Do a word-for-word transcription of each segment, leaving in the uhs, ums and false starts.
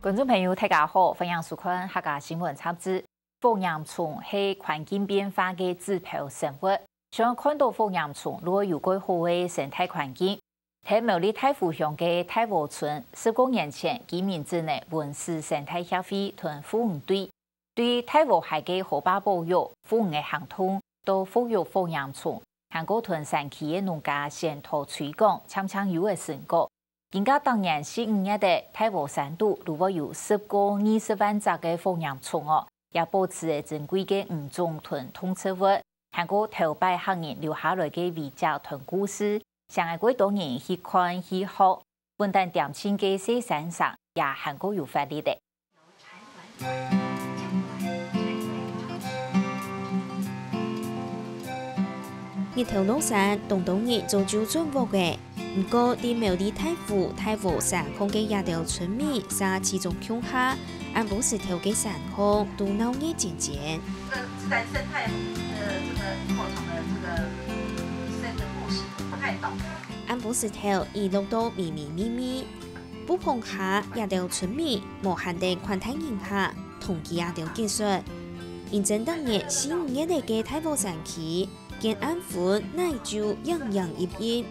觀眾朋友，大家好，歡迎收看客家新聞雜誌。火焰蟲係環境變化个指標生物，想看到火焰蟲，就愛有較好个生態環境。在苗栗大湖鄉个大和村，十過年前，居民成立文史生態協會同護魚隊，對大和溪个河壩保育、護魚个行動，到復育火焰蟲，還過同山區个農家宣導推廣，漸漸有个成果。今下逐年四五月个大和山肚，就會有十過二十萬隻个火焰蟲哦，也保持了珍貴个魚種同動植物，還過頭擺客人留下來个遺跡同故事，想愛較多人去看去學，分擔恬靜个細山城，也還過有活力个。 日頭落山，當多人早就轉屋个。毋過，在苗栗大湖大和山項个這兜村民嗄始終共下，暗晡時頭个山項都鬧熱煎煎。這自然生態的這個螢火蟲的這個生的故事不太懂。暗晡時頭，雨落到微微微微， 屋棚下這兜村民無閒等款待人客，同佢這兜解說。因爭逐年四五月个大和山區，見暗昏哪就瀴瀴熠熠。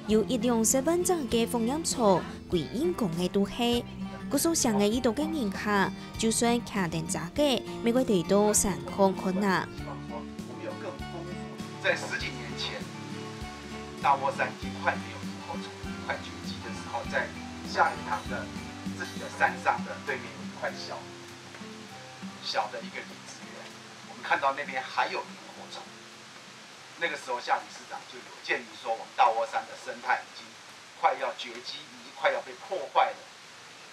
有一兩十萬隻个火焰蟲，歸陰公个都係。故所成个一兜个人客，就算擎等遮个，乜會來到山項看啊。 在十幾年前，大窩山已經快沒有螢火蟲，快絕跡的時候，在下雨塘的自己的山上的對面有一塊小小的一個荔枝園，我們看到那邊還有螢火蟲。那個時候，夏理事長就有建議說，我們大窩山的生態已經快要絕跡，已經快要被破壞了，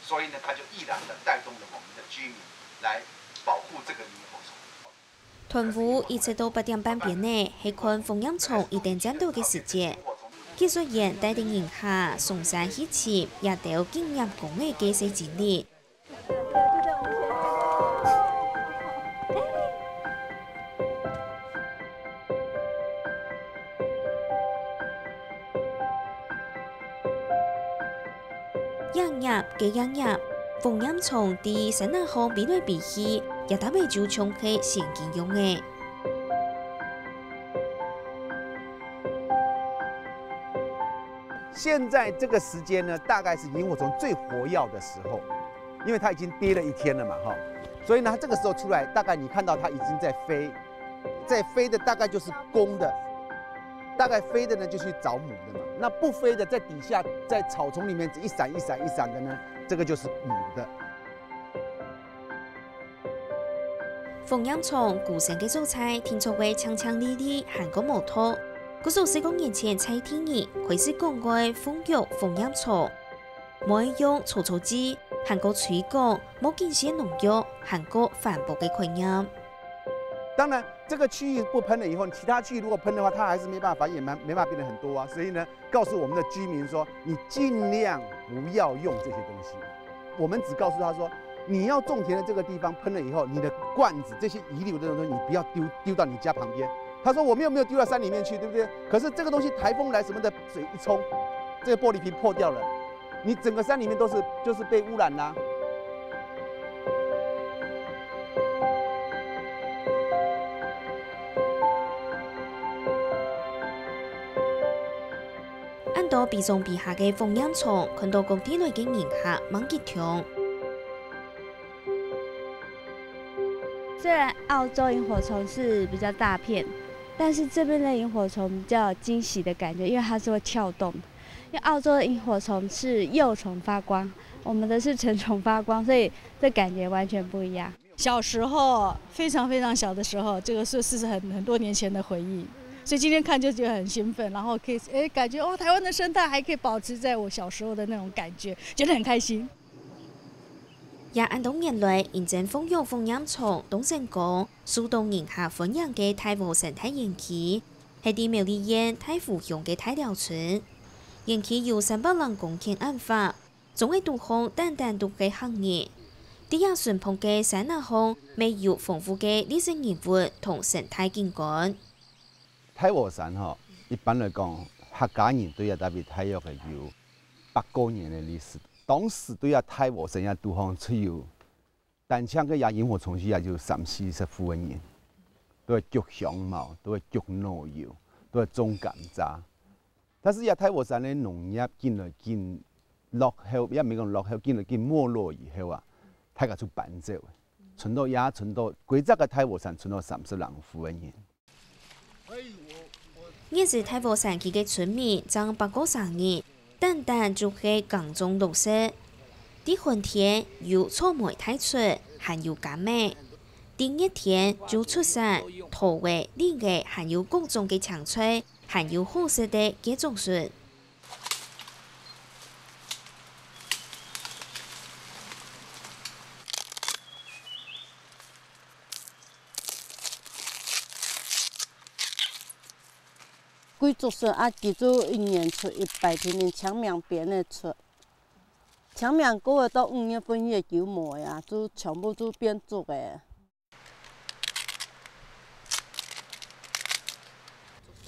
所以呢，他就毅然的帶動了我們的居民來保護這個螢火蟲。 斷烏一直到八點半邊仔，係看火焰蟲已經佔到个時節。解說員帶等人客上山去尋這兜敬業工个細精靈。 這葉該這葉，火焰蟲在山林項飛來飛去，這搭仔就像係神經樣仔。現在這個時間呢，大概是螢火蟲最活躍的時候，因為它已經跌了一天了嘛，哈，所以呢，它這個時候出來，大概你看到它已經在飛， 在飛的大概就是公的，大概飛的呢就去找母的嘛。那不飛的在底下在草叢裡面一閃一閃一閃的呢，這個就是母的。火焰蟲歸生个所在，定著會淨淨俐俐，還過無毒。故所十過年前在地人開始講愛復育火焰蟲。 無愛用除草劑，還過推廣無機械農藥，還過環保个概念。當然，這個區域不噴了以後，其他區域如果噴的話，它還是沒辦法繁衍，沒，沒辦法變得很多啊。所以呢，告訴我們的居民說，你盡量不要用這些東西。我們只告訴他說，你要種田的這個地方噴了以後，你的罐子這些遺留的東西，你不要丟，丟到你家旁邊。他說我們又沒有丟到山裡面去，對不對？可是這個東西颱風來什麼的，水一沖，這個玻璃瓶破掉了， 你整個山裡面都是，就是被污染啦。恁多飛上飛下个火焰蟲，看到各地來个人客吂激動。雖然澳洲螢火蟲是比較大片，但是這邊的螢火蟲比較有驚喜的感覺，因為它是會跳動的。 因為澳洲的螢火蟲是幼蟲發光，我們的是成蟲發光，所以這感覺完全不一樣。小時候，非常非常小的時候，這個是，是很，很多年前的回憶，所以今天看就覺得很興奮，然後可以，誒，感覺，哇，臺灣的生態還可以保持在我小時候的那種感覺，覺得很開心。也恁多年來，因爭復育火焰蟲當成功，受到人客歡迎个大和生態園區， 係在苗栗縣大湖鄉个大寮村。園區有三百零公頃恁闊，總个肚項單單都係客人。在這脣旁个山林項，乜有豐富个歷史人物同生態景觀。大和山吼，一般來講，客家人對這搭位大約係有百過年个歷史。當時對這大和山這肚項只有單淨个這螢火蟲區也有三四十戶个人，都係畜香茅，都係畜老油，都係種甘蔗。但是這大和山个農業緊來緊落後，也毋係講落後，緊來緊沒落以後啊，大家就搬走了。賰到也賰到歸隻个大和山賰到三十零戶个人。 原始大和山區个村民正百過儕人，單單就係耕種落食。在寒天有草莓大出，還有柑仔；在熱天就出產桃仔、李仔，還有各種个青菜，還有好食个桔竹筍。 桂竹筍啊，佢就一年出一擺，天天清明邊仔出。清明過了到五月份，佢就無了啊，就全部就變竹仔。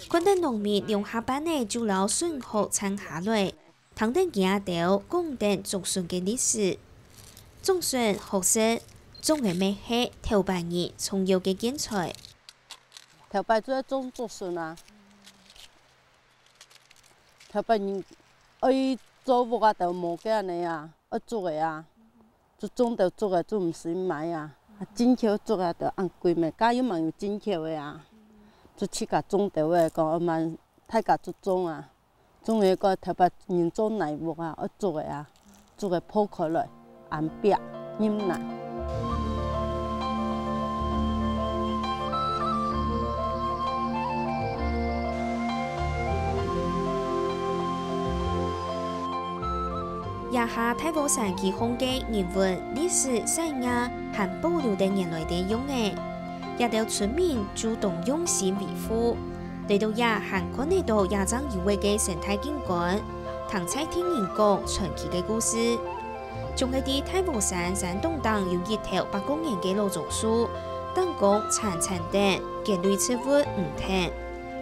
看等農民兩下半仔就摎筍殼撐下來， 聽等佢兜講等竹筍个歷史。竹筍好食，竹仔乜係頭擺人重要个建材。頭擺就愛種竹筍啊，頭擺人愛做屋啊，都無个恁仔啊，愛竹仔啊，就種兜竹仔就毋使買啊，啊進口竹仔都恁貴咩，該又吂有進口个啊，就自家種兜仔，講愛慢大家就種啊。 種个个頭擺人做泥屋啊，愛竹仔啊，竹仔破開來，恁壁，入泥。這下大和山區項个人文、歷史、產業還保留等原來个樣仔。 這兜村民就當用心維護，來到這還看得到這正有个生態景觀，聽在地人講傳奇个故事。像係在大和山山崠頂有一頭百過年个老樟樹，頂高層層等，結類植物毋同，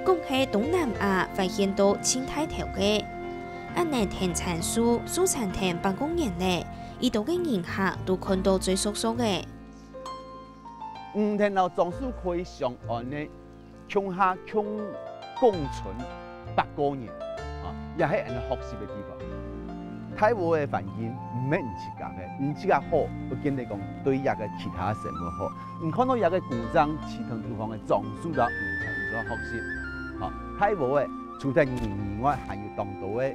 講係東南亞發現到盡大頭个。恁呢藤層樹，樹層藤百過年了，已多个人客都看到嘴熟熟个。 五藤摎樟樹可以相安个，共下共共存百過年，啊，也係𠊎兜學習个地方。大和个環境毋係你自家个，你自家好，毋見得講對這个其他生物好。你看到這个古井，其他地方个樟樹摎五藤做學習，啊，大和个除忒人以外，還有當多个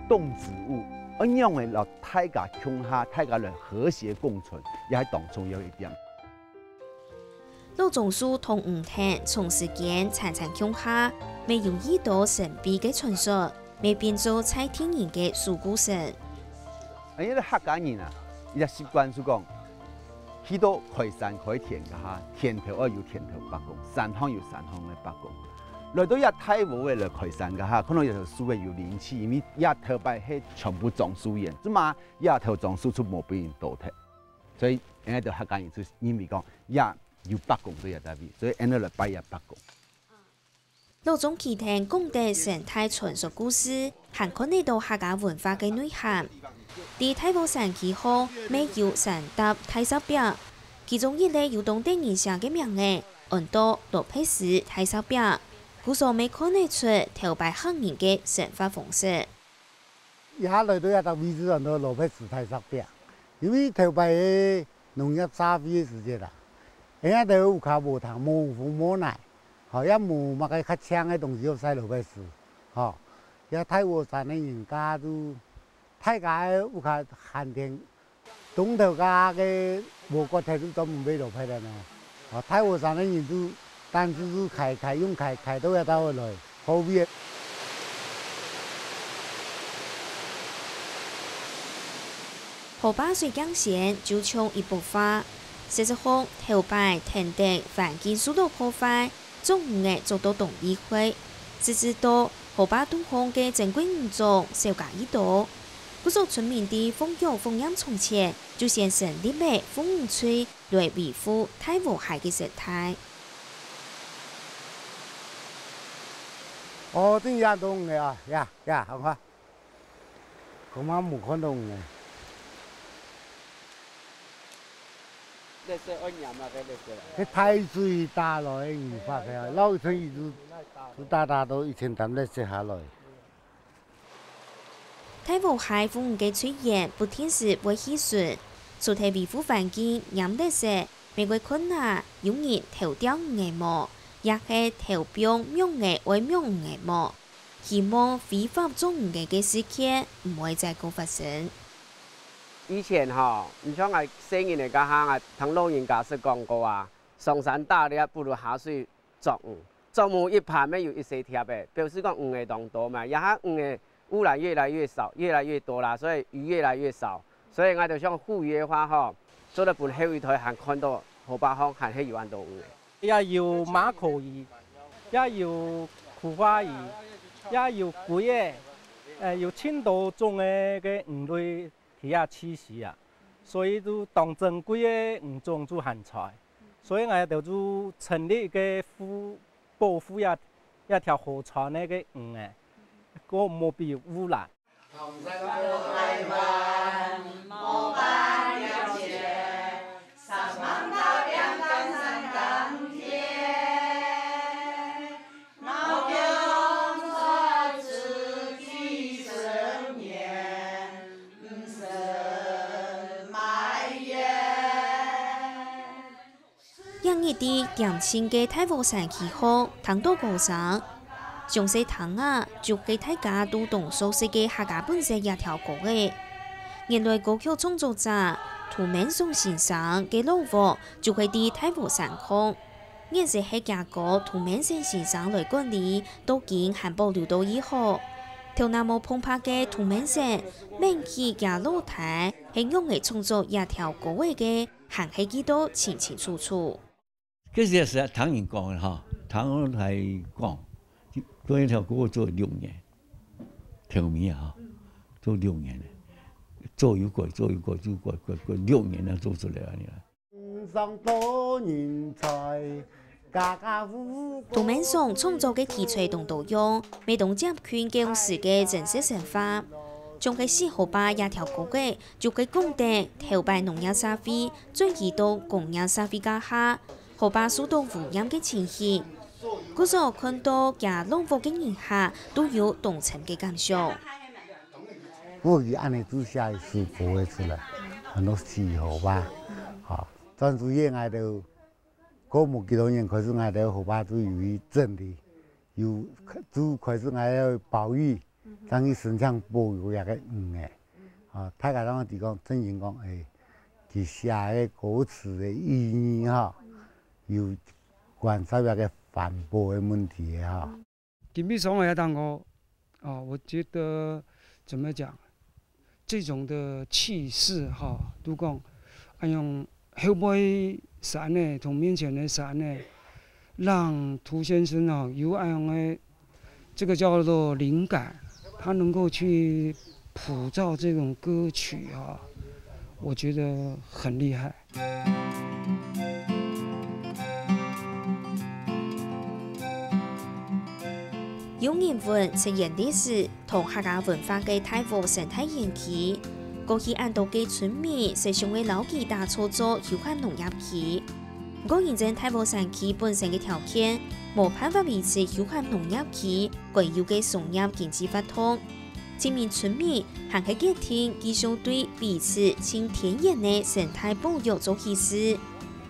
動植物，恁樣个摎 大家共下，大家來和諧共存，也係當重要一點。老樟樹同五藤長時間層層共下，乜有已多神秘个傳說，乜變做在地人个守護神。因為客家人啊，佢个習慣就講，去到開山開田該下，田頭愛有田頭伯公，山項有山項个伯公。來到這大和仔來開山該下，看到這頭樹仔有靈氣，因為這頭擺係全部樟樹園，這馬 這頭樟樹就無分人倒忒。所以，𠊎兜客家人就認為講，這有伯公在這搭位，所以𠊎兜來拜這伯公。老樟樹藤講得生態傳說故事，還看得到客家文化个內涵。在大和山區項，乜有三搭大石壁，其中一个有當得人惜个名仔，安到羅伯斯大石壁，故所乜看得出頭擺客人个生活方式。 這下來到這搭位置安到羅伯斯大石壁，因為頭擺个農業社會个時節啊，𠊎兜屋下無埕，無風無泥，吼，也無麼个較靚个東西好曬羅伯斯，吼。這大和山个人家都，大家个屋下寒天，冬頭該个禾割忒都做毋會落忒了呢。 哦，大和山个人都單子都開開，用開開到這搭來，好味个。河壩水降仙就像一幅畫，事實上，頭擺跈等環境受到破壞，種魚仔做到當厲害，直至到河壩肚項个珍貴魚種少加已多。故所村民在放養豐源場前，就先成立了豐魚隊來維護大和溪个生態。哦，真正當个啊，呀呀，看看，恐怕無看到魚仔。這水愛黏啊，該這水啊。該大水打落來，引發个啊，老一層雨就，就打打到一層擔咧接下來。大和溪附近个水源不定時會去巡，除忒維護環境、黏垃圾，乜會看啊，有人偷釣魚仔無，也係偷放網仔愛網魚仔無。 希望非法捉魚仔个事件毋會再過發生。以前吼，你像𠊎細人仔該下啊，聽老人家係講過啊，上山打獵不如下水捉魚，捉魚一盤乜有一些貼仔，表示講魚仔當多嘛，這下魚仔污染越來越少，越來越多啦，所以魚越來越少，所以𠊎就想呼籲个話吼，做得分後一代還看到河壩項還係有恁多魚仔。 也有馬口魚，也有苦花魚，也有龜仔，呃，有盡多種个，个魚類佢也棲息啊。所以就當珍貴个魚種就還在。所以𠊎兜就成立一個護，保護這，這條河川个，个魚仔，過無被污染。 這日在恬靜个大和山區項，聽到歌聲，詳細聽啊，就係大家都當熟悉个客家本色這條歌仔。原來歌曲創作者涂明松先生个老屋就係在大和山項。原先係厥哥涂明松先生來管理，到今還保留到已好。頭那毛蓬白个涂明松，愐起厥老弟係仰仔創作這條歌仔个， 還係記到清清楚楚。其實也係聽人講个吼，聽人來講，做一條歌做六年，頭尾啊吼，做六年咧，做又改，做又改，做改改改六年啊，做出來恁樣啦。上多人才，家家戶戶。涂明松創作个題材當多樣，乜當接近舊時个真實生活。像係《西河壩》這條歌仔， 就係講等頭擺農業社會轉移到工業社會該下，河壩受到污染个情形。故所看到厥老屋个人客都有當深个感想。故所恁樣就寫一首歌仔出來，安到《西河壩》。吼，專注於𠊎兜過無幾多年開始，𠊎兜河壩就有一陣个 有，就開始𠊎兜保育，正去申請保育這個魚仔。啊，大家攏知講，正經講，欸，佢寫个歌詞个意義吼，有關涉這個環保个問題个吼。今晡日上來這堂課，哦，我覺得怎麼講，這種的氣勢哈，都講，哎喲， 後背山呢，同面前的山呢，讓涂先生哦，有恁樣的，這個叫做靈感，他能夠去譜造這種歌曲啊，我覺得很厲害。有人文、實驗歷史、 同客家文化个大和生態園區，過去恁多个村民實想愛摎佢打造做休閒農業區。毋過因為大和山區本身个條件，無辦法維持休閒農業區該有个商業經濟活動。這名村民還係決定繼續對維持盡天然个生態保育做起事。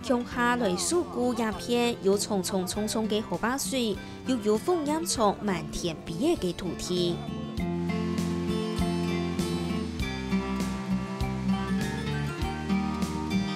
共下來守護這片有重重重重个河壩水，又有火焰囪滿天飛个土地。